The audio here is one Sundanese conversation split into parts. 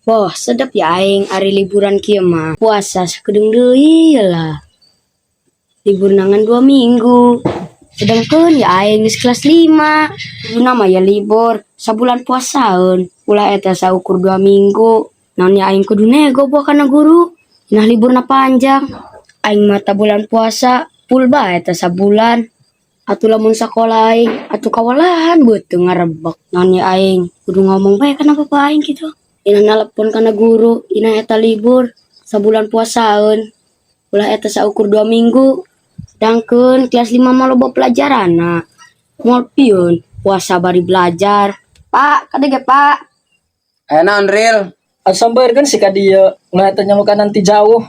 Wah, sedep ya aing ari liburan kieu mah. Puasa sakedeung deui lah. Libur ngan 2 minggu. Sedangkan ya aing geus kelas 5. Kuduna mah ya libur sabulan puasaeun. Ulah eta saukur 2 minggu. Naon ya aing kudu nego buah kana guru. Nah, liburna panjang. Aing mah bulan puasa full bae eta sabulan. Atuh lamun sakola aing atuh kawalahan beuteung ngarebek. Naon ya aing kudu ngomong bae kana bapa aing kitu. Ina nalepon kana guru, ina eta libur sabulan puasaeun. Ulah eta saukur 2 minggu. Sedangkan kelas 5 mah loba pelajaranna. Moal pieun puasa bari belajar. Pak, kadege, Pak. Aya naon, Ril? Sampeurkeun si ka dieu, ulah eta nyalukan nanti jauh.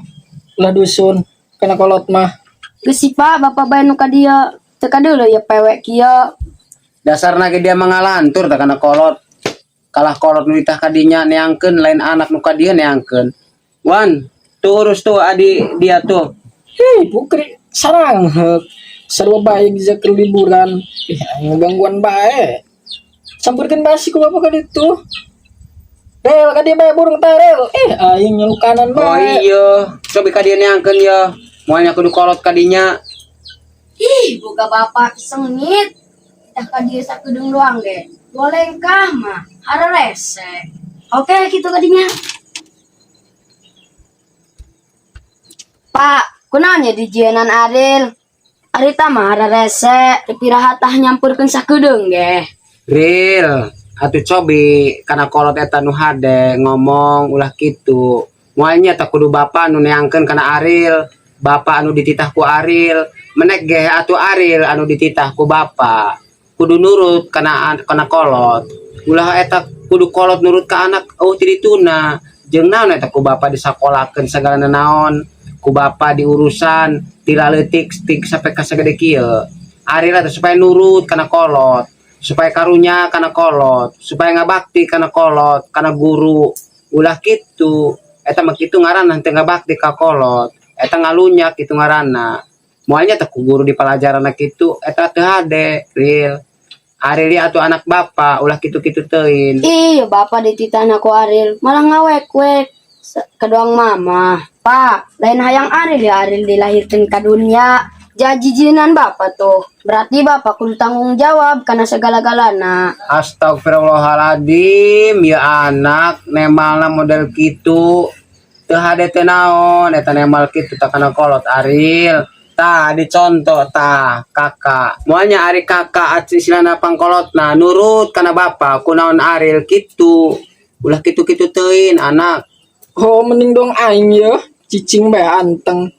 Ulah dusun kana kolot mah. Geus sih, Pak, bapak bae nu ka dieu. Teu kadeuleu ya pewek kieu. Dasarna ge dia mangalantur tah kana kolot. Kalah kolot nu ditah ka dinya neangkeun, lain anak nu ka dieu neangkeun. Wan, tuh urus tuh adi dia tuh. Hei, pukri sarang heuk. Sarua bae bisa ke liburan. Ih, ngegangguan bae. Sampeurkeun bae si ku bapak ka ditu. Rel, ka dieu bae burung teh, Rel. Eh, aing nyalukanan Oh bae. Iya, coba ka dieu neangkeun ya. Moalnya kudu kolot ka dinya. Ih, boga bapak sengit. Tah ka dieu sakedeung doang ge. Dua lengkah mah, hararese. Oke, gitu kadinya. Pak, kunaon ya dijienan Aril? Arita mah hararese, teu piraha tah nyamperkeun sakedeung ge. Ril, atuh cobi kana kolot eta nu hade ngomong ulah kitu. Moalnya tak kudu bapak nu neangkeun kana Aril, bapak anu dititah ku Aril, menek ge atuh Aril anu dititah ku bapak. Kudu nurut kana kana kolot. Ulah eta kudu kolot nurut ka anak euweuh ti dituna. Jeung naon eta ku bapak disakolakeun sagala naon, ku bapak diurusan ti leutik tik sampai ka sagede kieu. Aril eta supaya nurut kana kolot, supaya karunya kana kolot, supaya ngabakti kana kolot, kana guru. Ulah kitu. Eta mah kitu ngaranna teu ngabakti ka kolot. Eta ngalunyak kitu ngaranna. Moalnya teh ku guru di pelajaran kitu eta teu hade, Ril. Aril ieu atuh anak bapak, ulah kitu-kitu teuing. Iya, bapak dititahna ku Aril, malah ngawek-wek. Kadoang mama. Pak, lain hayang Aril ya Aril dilahirkan ke dunia. Jadi jinan bapak tuh. Berarti bapak kudu tanggung jawab karena segala-galana. Astagfirullahaladzim, ya anak nemalna model kitu. Teu hade teu naon eta nemal kitu tah kana kolot Aril. Tah dicontoh tah kakak. Moalnya ari kakak istilahna pangkolotna nurut kana bapak kunaon Aril kitu. Ulah kitu-kitu teuing anak. Oh, mending dong aing ya. Cicing bae anteng.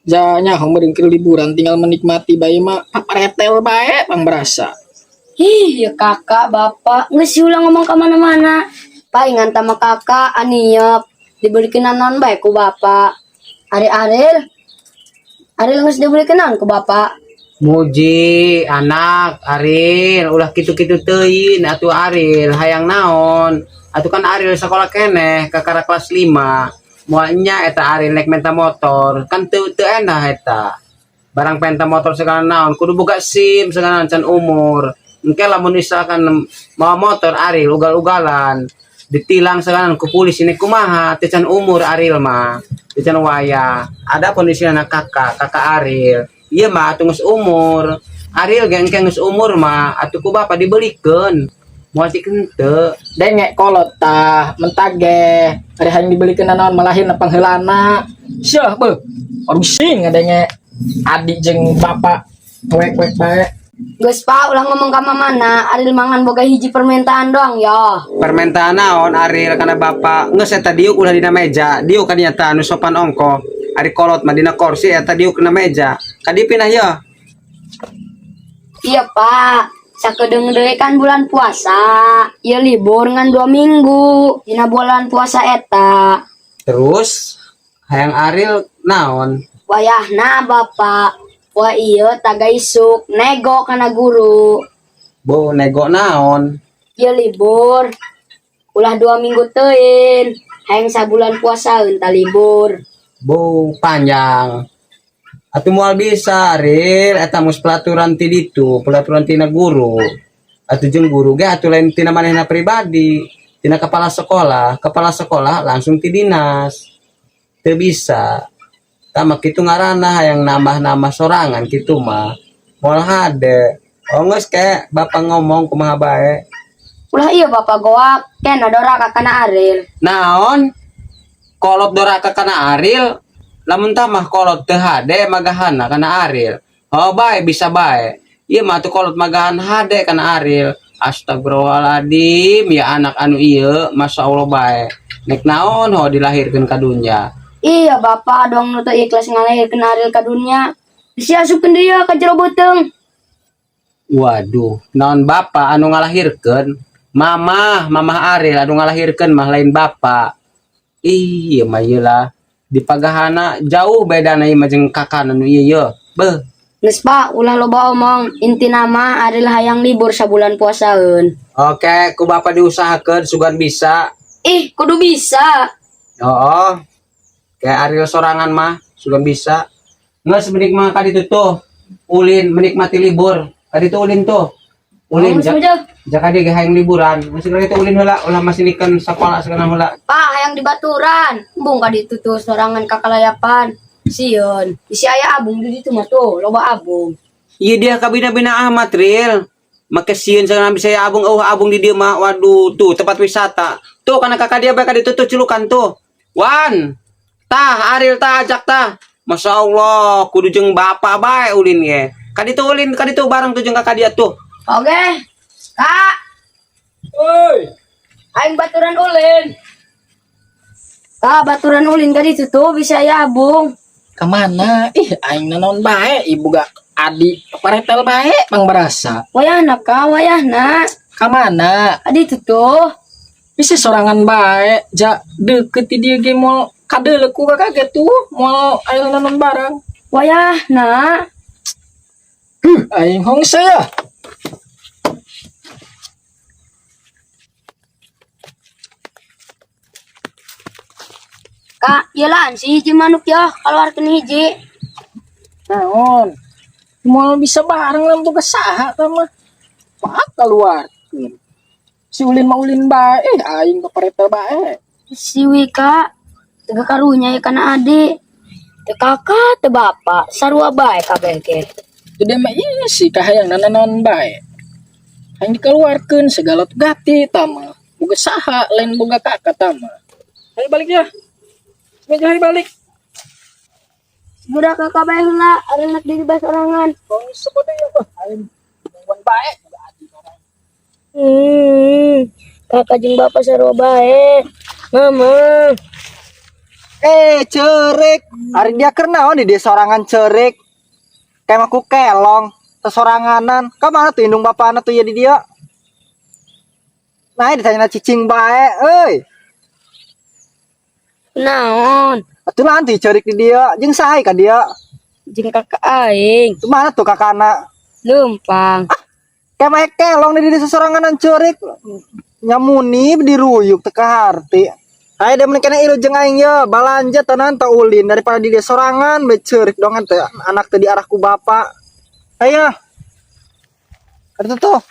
Ja nyaho meureun keur liburan tinggal menikmati bae mah paparetel bae pang berasa. Ih, ya kakak, bapak, nggak sih ulah ngomong kemana-mana. Palingan sama kakak, aniep, dibelikin naon bae ku bapak. Ari Aril, Aril nggak dibelikin naon ku bapak. Muji anak Aril ulah kitu-kitu teuing atuh. Aril hayang naon atuh? Kan Aril sekolah keneh kakara kelas 5. Moalnya eta Aril nek minta motor kan teu teu endah eta barang penta motor segala naon kudu buka SIM segala naon, can umur. Engke lamun misalkan mau motor Aril ugal-ugalan ditilang segala naon ku polisi ini kumaha? Teu can umur Aril mah, teu can waya. Ada kondisi anak kakak kakak Aril iya mah atuh geus umur. Aril ge engke geus umur mah atuh ku bapak dibelikeun, moal cik henteu. Dengek kolot tah mentag ge ari hayang dibelikeun naon malahin pangheulana. Syah beuh. Pusing ngadenge adik jeung bapak wek-wek bae. Geus, Pak, ulah ngomong ka mana. Aril mangan boga hiji permintaan doang ya. Permintaan naon Aril kana bapak? Geus eta diuk ulah dina meja, diuk ka dinya tah anu sopan ongko. Ari kolot mah dina kursi, eta diuk dina meja. Ka dieu pindah ya. Iya, Pak. Sakedeung deui kan bulan puasa. Iya, libur ngan 2 minggu. Dina bulan puasa eta. Terus hayang Aril naon? Wayahna bapak. Wah iya taga isuk nego kana guru. Bo, nego naon? Iya, libur. Ulah 2 minggu teuing. Hayang sabulan puasa entah libur. Bo, panjang. Atuh moal bisa, Aril, eta mus pelaturan ti ditu, pelaturan tina guru. Atuh jeung guru ge atuh lain tina manehna pribadi. Tina kepala sekolah langsung ti dinas. Teu bisa. Tama kitu ngaranna hayang nambah-nambah sorangan kitu mah. Moal hade. Oh, geus ke bapak ngomong kumaha bae. Ulah iya bapak goak, kena doraka kana Aril. Naon? Kolot doraka kana Aril, lamun tamah kolot teu hade magahana kana Aril. Oh, bae bisa bae. Ieu mah tuh kolot magahan hade kana Aril. Astagfirullahaladzim, ya anak anu ieu, Masya Allah bae. Nek naon ho dilahirkeun ka dunya. Iya bapak dong nu teu ikhlas ngalahirkeun Aril ka dunya. Bisi asupkeun deui ka jero beuteung. Waduh, naon bapak anu ngalahirkeun? Mamah, mamah Aril anu ngalahirkeun mah, lain bapak. Ih, ieu mah ieu lah. Di pagahana jauh bedana ieu mah jeung kakana nu ieu ye. Beuh. Geus pak, ulah loba omong. Intina mah Aril hayang libur sabulan puasaeun. Oke, ku bapak diusahakeun sugan bisa. Ih, kudu bisa. Oh, kayak Ariel sorangan mah sugan bisa. Nggak semenik mah kadi tuh. Ulin menikmati libur. Kadi tuh ulin tuh. Ulin Oh, jak, sudah. jaka dia hayang liburan. Masih kali itu ulin heula, ulah masih nikan sekolah sekarang heula. Pak, hayang dibaturan. Embung kadi itu tuh sorangan kakalayapan. Sieun. Isi aya abung di ditu mah tuh, loba abung. Iya dia kabina-bina amat real. Make sieun jangan bisa ya abung, oh abung di dieu mah. Waduh, tuh tempat wisata. Tuh karena kakak dia bae kadi tuh celukan tuh. Wan. Tah Aril tah ajak tah. Masya Allah, kudu jeung bapak bae ulin ge. Kadi tuh ulin, kadi tuh bareng tuh jeung kakak dia tuh. Oke. Kak, Oi, aing baturan ulin. Kak, baturan ulin kadi itu tuh bisa ya abung. Kemana? Ih, aing nanaon bae, ibu gak adi paretel bae pang berasa. Wayahna kak, wayahna. Kemana? Adi itu tuh. Bisa sorangan bae, ja deket di dia ge moal kadeuleu ku kakak tuh, moal aya nanon barang. Wayahna. Huh, aing hong saya. Kak, iyalah si hiji manuk ya, keluarkeun hiji. Naon? Moal bisa bareng lah boga saha tah mah. Pak keluarkeun. Si ulin mah ulin bae, eh, aing paretel bae. Si Wika teu karunya ya kana ade. Teu kakak, teu bapak, sarua bae kabeh ge. Jadi mah iya sih kahayang nanaon bae. Hayang dikeluarkeun segala gati tama. Boga saha lain boga kakak tama. Ayo balik ya. Meja ayo balik. Budak kakak bae heula, ari anak diri bae sorangan. Kau sebut ya, bah. Aing gangguan bae boga adi orang. Kakak jeung bapak sarua bae. Mama. Eh, cerik. Ari dia keur naon di dia sorangan cerik. Kayak maku kelong, sesoranganan. Ka mana tuh indung bapana tuh ya di dia? Nah, ditanya cicing bae, euy. Naon? Atuh nanti cerik di dia, jeung saha ka dia? Jeung kakak aing. Tuh mana tuh kakana? Leumpang. Kayak mah kelong di dia sesoranganan cerik. Nyamuni diruyuk teu kaharti. Ayo dia mending ilu jeung aing ye, balanja tenan teu ulin daripada di dia sorangan be ceurik dong teh anak teh diarah ku bapak. Ayo. Ada tuh.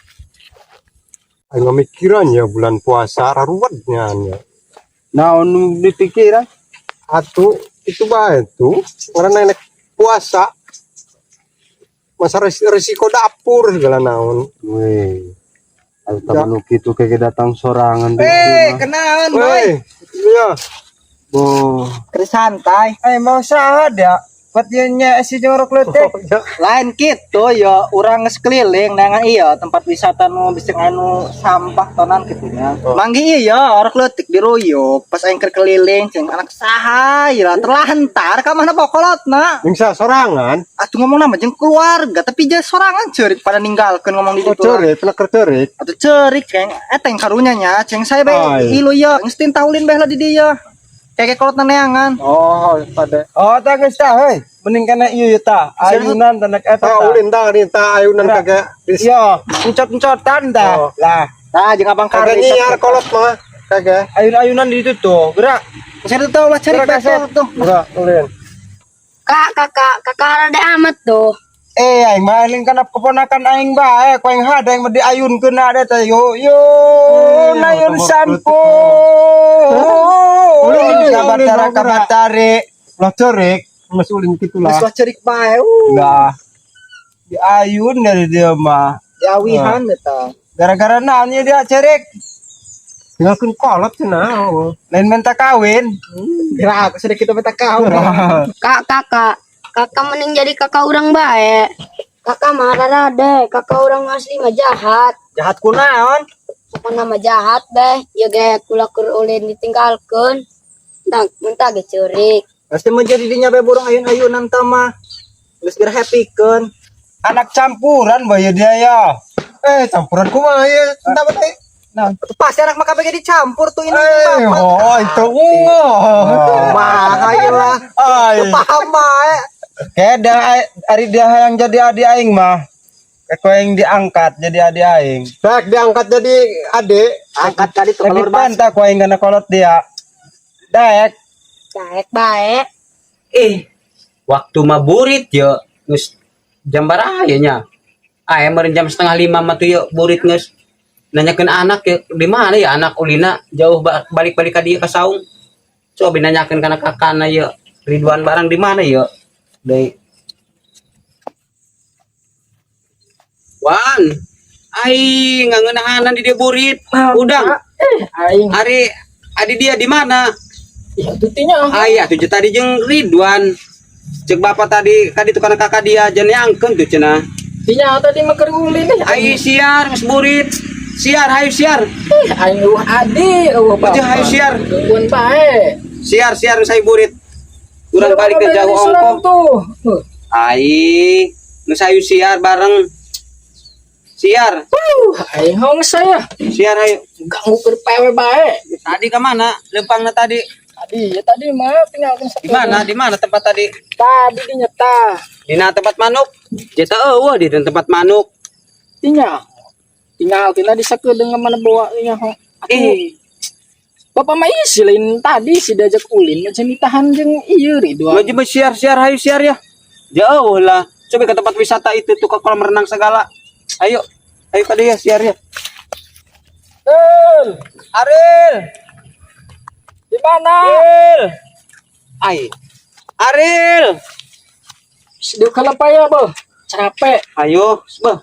Aing mikiran ya bulan puasa raruwetnya nya. Naon nu dipikiran? Atuh itu bae tuh ngaranna nek puasa. Masa resiko dapur segala naon. Weh. Atuh ya. Nu kitu kayak datang sorangan di Eh, kenalan, boy. Weh, iya. Boh. Keur santai. Eh mau saha dah. Buat nya si jorok leutik. Lain gitu ya, urang geus keliling nangan iya tempat wisata nu bisa anu sampah tonan gitu ya. Manggi iya orok leutik diruyuk pas aing keur keliling jeung anak saha ya terlantar ka mana pokolotna. Jeung sorangan. Atuh ngomong nama jeung keluarga tapi ja sorangan ceurik pada ninggalkeun ngomong di Oh, ditu. cerik, peneker cerik. Atuh ceurik ceng eta yang karunya nya ceng saya bae Ay. ilu ya geus taulin bae lah di dieu. Kayak kolotna neangan. Oh, pada. Oh, tak geus tah heuy. Mending kana ieu ye tah. Ayunan tanak eta Tah tah. ulin tah ni tah ayunan kagak. Iya, encot-encotan tah. Oh. Lah, Nah, jeung abang Kagak Karli. nyiar kolot mah. Kagak. ayun-ayunan di itu tuh. Gerak. Saya tuh lah cari Gerak, betul kaset. tuh. Gerak ulin. Kak, kakak, kakak rada amat tuh. Eh, aing mah eling kana keponakan aing bae, ku aing hade aing mah diayunkeun ada teh yo yo nayun sampo. Ulin, Kabatara ulin, kabatare. Ulah cerik, mas ulin gitu lah. Geus lah cerik bae. Lah. Diayun dari dia mah. Diawihan eta. Gara-gara naonnya dia cerik? Tinggalkeun kolot cenah. Oh. Lain minta kawin. Gerak aku sedikit minta kau. Kak, kakak. Kakak mending jadi kakak orang bae. Kakak mah rada, kakak orang asli mah jahat. Jahat kunaon? Pokoknya mah jahat deh. Ya ge kula keur ulin ditinggalkeun. Tah, mentah ge ceurik. Pasti menjadi dinya bae burung ayun-ayunan tah mah. Geus geura happy keun. Anak campuran boy dia ya. Eh, campuran kumaha ya? Entah apa teh. Nah, pasti anak mah kabeh dicampur tuh ini Eh, bapak. oh itu oh. Mah lah. Ay. Paham bae. Kayak dah ari dia yang jadi adik aing mah. Kayak yang diangkat jadi adik aing. Baik diangkat jadi adik. Angkat kali tuh Lagi keluar bas. pantah ku aing kana kolot dia. Daek. Daek bae. Eh, waktu mah burit yo geus jam baraha ya nya. Ah, meureun jam 4.30 mah tuh yo burit geus nanyakeun anak ya di mana ya anak ulina jauh balik-balik ka dieu ka saung. Coba nanyakeun kana kakana yo Ridwan barang di mana yo? Deui. Wan, ai ngangeunahanan di dieu burit. Udang. Eh, aing. Ari adi dia di mana? Ya tutinya. Ayah tuh tadi jeung Ridwan. Cek bapak tadi tadi tuh kana kakak dia jangan nyangkeun tuh cenah. Tinya tadi mah keur ulin nih. Ayo siar geus burit. Siar hayu siar. Eh, aing eueuh adi, eueuh bapak. Betul, hayu siar. Gangguan bae. Siar siar geus hayu burit. Urang balik ke jauh ongkoh. Tuh. Huh. Ai, geus hayu siar bareng. Siar, Aing hong saya. siar hayu. Ganggu keur pewe bae. Tadi ke mana? Lempangna tadi. Tadi ya tadi mah tinggalkan Di mana? Di mana tempat tadi? Tadi di nyeta. Dina tempat manuk. Jeta eueuh di tempat manuk. Tinya. Tinggal tina di sakedeung mana bawa nya hong. Eh, Bapak mah isi lain tadi si diajak ulin macam ditahan jeung ieu Ridwan. Maju siar siar hayu siar ya. Jauh lah. Coba ke tempat wisata itu tuh ke kolam renang segala. Ayo. Ayo ke dia siar ya. El, Aril. di mana? Aril. Ai. Aril. Di kalapaya bah. Capek. Ayo, bah.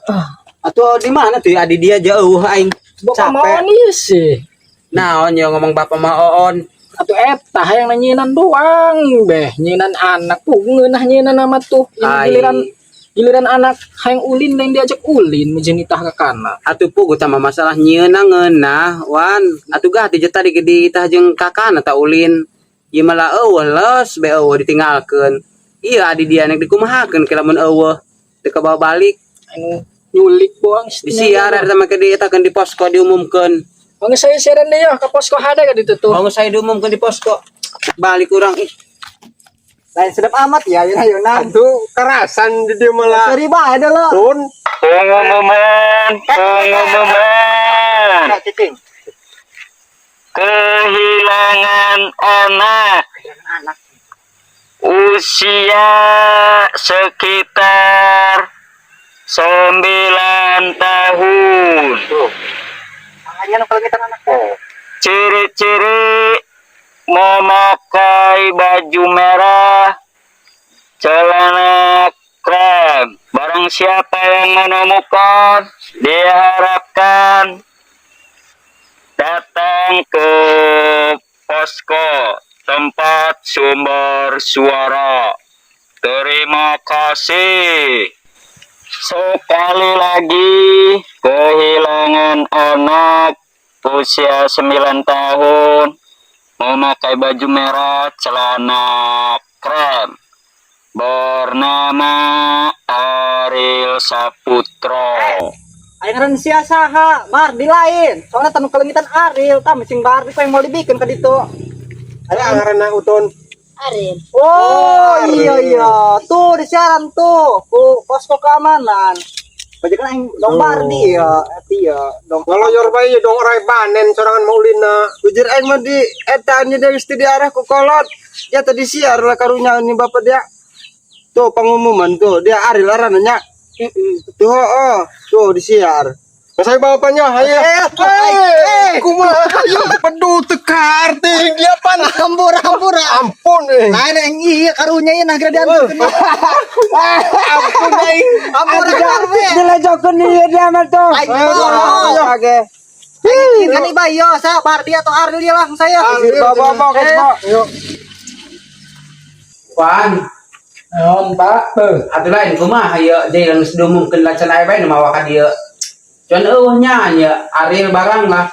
Atau di mana tuh adi dia jauh aing. Bapak mau Capek. nih sih. Naon ya ngomong bapak mah oon. Atau eta hayang nyinan doang beh, nyinan anak tuh ngeunah nyinan nama tuh. Yang Ai. giliran giliran anak hayang ulin lain diajak ulin menjenitah ke kana. Atuh puguh tah mah masalah nyieuna ngeunah wan. Atuh gah ti tadi ge ditah jeung kakana ta ulin. Ieu malah eueuh los be eueuh ditinggalkeun. Iya adi dia nek dikumahakeun ke lamun eueuh teu kabawa balik. Anu nyulik boang Disiar eta mah ke dietakeun di posko diumumkeun. Bang saya siaran deh ya ke posko hada ka ditu tuh. Mau saya diumumkeun di posko. Balik urang ih. Lain sedap amat ya ayun-ayunan. Tuh kerasan di dia malah. Sorry bae dah lo. Tun. Pengumuman, pengumuman, Nah, cicing. kehilangan anak usia sekitar 9 tahun. Hanya kalau kita anak. Ciri-ciri memakai baju merah, celana krem. Barang siapa yang menemukan, diharapkan datang ke posko tempat sumber suara. Terima kasih. Sekali lagi, kehilangan anak usia 9 tahun, memakai baju merah, celana krem, bernama Ariel Saputro. Aing ngaran sia saha, Bardi lain. Soalnya tanu kelengitan Ariel, tah micing Bardi kok yang mau dibikin ke ditu. Ada ngaranna Uton. Ariel. Oh, iya iya, tuh di siaran tuh, ku posko keamanan. Bajakan aing dong Bardi ya, eta ya, dong. Ngaloyor bae dong orai panen sorangan mau ulina. Ujur aing mah di eta nya dari di arah ku kolot. Ya tadi siar lah karunya ini bapak dia. Tuh pengumuman tuh, dia Ariel nya. Tuh, oh, tuh disiar. Saya bapaknya, ayo. Eh, Kumaha ayo pedu tekar ting dia pan. Hampura, hampura. Ampun eh. Lain yang iya karunya ieu nah geura diantarkeun. Ampun aing. Hampura kabeh. Dilejokeun ieu dia mah tuh. Aing Ayo, oke. Kan iba yo sa Bardi atau Ariel dia lah saya. Bawa bawa ke Yuk. Wan, Naon, Pak? Beuh. atuh lain kumaha ieu jeung geus diumumkeun lacan aya bae nu mawa ka dieu. Cuman eueuh nya nya Ariel barang lah.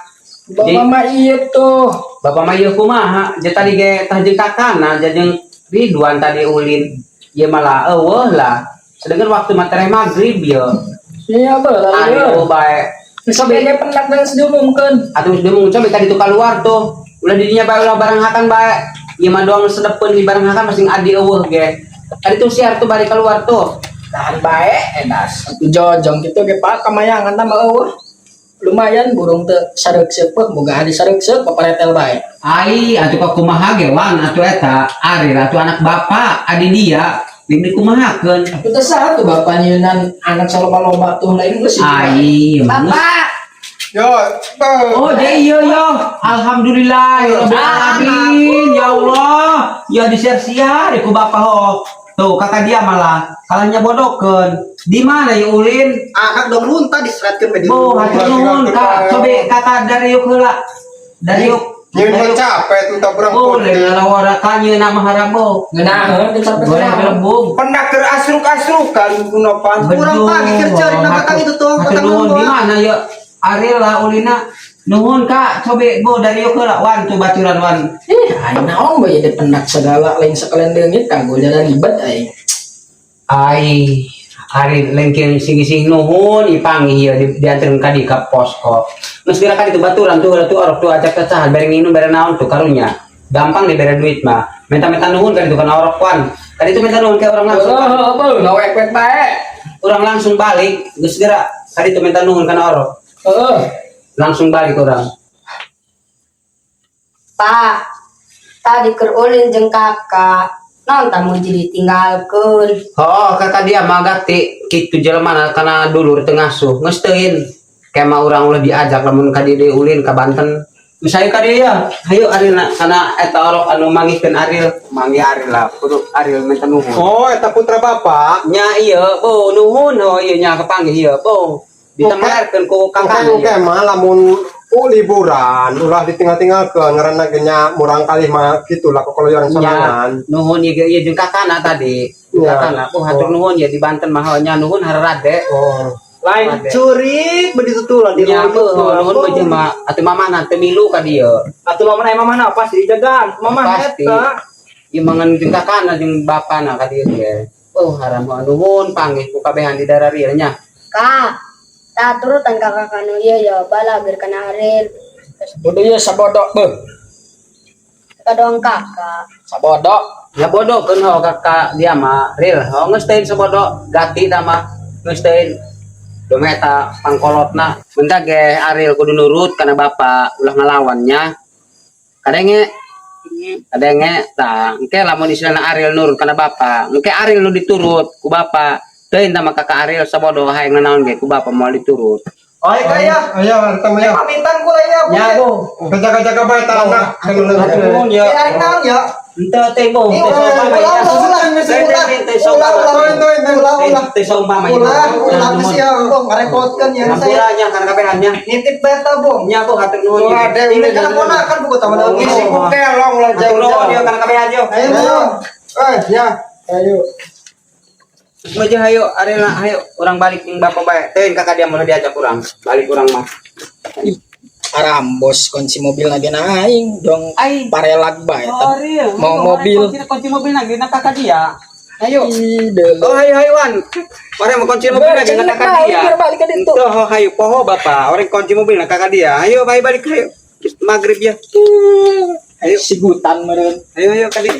Bapak mah iya tuh. Bapak mah ieu kumaha? Je tadi ge tah jeung kakana, je jeung Ridwan tadi ulin. Ieu malah eueuh lah. Sedangkan waktu materi maghrib ye. Iya, beuh. Ariel eueuh bae. Sampai dia pendak dan diumumkeun. Atuh geus diumumkeun coba tadi tuh keluar tuh. Ulah di dinya bae ulah barang hakan bae. Ieu mah doang sedepeun di barang hakan masing adi eueuh ge. Tadi tuh siar tuh bari keluar tuh. Tahan bae edas. Atuh jojong kitu ge Pak kamayangan tambah eueuh. Lumayan burung teu sareuk-seuk boga adi sareuk-seuk paparetel bae. Ai atuh ka kumaha ge wan atuh eta Ariel atuh anak bapak adi dia ini kumahakeun. Atuh teh saha tuh bapak nyeunan anak saloba-loba tuh lain geus. Ai Bapak, Yo, beuh. Oh, jadi iya yo. Alhamdulillah ya Rabbil alamin. Ya Allah. Ya disiar-siar ku bapak ho. Tuh kakak dia malah kalahnya bodokeun. Di mana ya ulin? Anak dong lunta diseretkeun bae di Oh, hatur nuhun Kak. Coba kakak dari yuk heula. Dari yuk. Nyeun mah capek tuh tak Oh, berangkut. lain ngalawara kanya nama harabo. Ngeunaheun teu sampai Boleh gelembung. Pernah keur asruk-asrukan kunopan. Kurang pagi kerja di batang itu tuh, Hatur batang nuhun nuhun. di mana ya? Ariel lah ulina. Nuhun Kak, coba bo dari yuk heula wan tuh baturan wan. Ih, aing naon bae jadi pendak segala lain sekalian leungit kagol jalan ribet aing. Ai, ari lengkeng sing-sing nuhun ipanggih ieu di dianteurkeun ka di ka posko. Geus geura ka ditu baturan tuh heula tuh orok tuh ajak cacahan bareng nginum bareng naon tuh karunya. Gampang dibere duit mah. Minta-minta nuhun ka ditu kana orok wan. Tadi itu minta nuhun ke orang langsung. Oh, beuh, ngawek-wek bae. Orang langsung balik, geus geura ka ditu minta nuhun kana orok. Heeh. Langsung balik orang. Pak, tadi keur ulin jeung kakak. Naon tamu jadi tinggalkeun. Oh, kakak dia mah gati kitu jelema na kana dulur teu ngasuh. Geus teuin. Kema urang ulah diajak lamun ka dieu ulin ka Banten. Geus hayu ka dieu ya. Hayu Ariel kana eta orok anu manggihkeun Ariel, manggih Ariel lah. Kudu Ariel minta nuhun. Oh, eta putra bapak. Nya ieu, bo nuhun oh ieu nya kepanggih ieu, bo. Ditemerkeun ku Kakak kakak oke mah lamun ku liburan ulah ditinggal-tinggalkeun ngaranna ge nya murang kali mah kitu lah kokoloyoran sorangan. Nuhun ieu ieu jeung kakana tadi. Ya. Kakana, oh hatur nuhun ya di Banten mah nya nuhun hararade. Oh. Lain curik begitu tuh lah di Nya rumah. nuhun mah jeung mah atuh mamana teu milu ka dieu. Atuh mama aya mamana pasti dijagaan. Mama Pasti. eta. Ieu mangan jeung kakana jeung bapana ka dieu ge. Oh haram nuhun panggih ku kabehan di daerah rieu nya. Kak, tah turutan kakak kanu ieu ya balager kana Ariel. Udah ya sabodok beuh. Kadoang kakak. Sabodok. Ya bodoh keun ho kakak dia mah real. Ho geus teuing sabodo gati da mah geus teuing. Dome eta pangkolotna. Bentar ge Ariel kudu nurut kana bapak ulah ngalawannya. Kadenge kadenge tah engke lamun istilahna Ariel nurut kana bapak, engke Ariel nu diturut ku bapak. Teuing tah mah kakak Ariel sabodo hayang nanaon ge ku bapak moal diturut. Oh, iya ya. Ayo, harta mah ya. Pamitan kula ya. Ya bo. Jaga-jaga bae tanah. Hatur nuhun ya. Ya, aing naon ya? Henteu teh bo, Ih, teh ulah, saumpama ulah, ya. ulah, ulah, Teh saumpama. ulah, ulah, ulah, Teh saumpama ya. ulah, ulah, geus ya, bong, ngarepotkeun ya saya. Hampura nya kana kabehannya. Nitip beta, bong. Nya bo hatur nuhun. Tuh ada Ini kan ponakan buku tamu daun. Ngisi ku kelong lah Hatur nuhun jauh-jauh. ya kana kabehan yo. Ayo, bong. Eh, ya. Ayo. Maju hayo Ariel hayo urang balik jeung bapak bae. Teuing kakak dia mau diajak urang. Balik urang mah. Arambos kunci mobil lagi aing dong Ai. parelag bae Oh, Ariel. Mau mobil. Kunci mobil lagi na kakak dia. Ayo. Ih, deuleu. Oh hayo hayo Wan. Orang mau kunci mobil lagi na kakak dia. Balik balik ke ditu. Tuh oh, hayo poho bapak. Orang kunci mobil na kakak dia. Ayo balik balik hayo. Maghrib ya. Ayo sigutan meureun. Ayo ayo kali.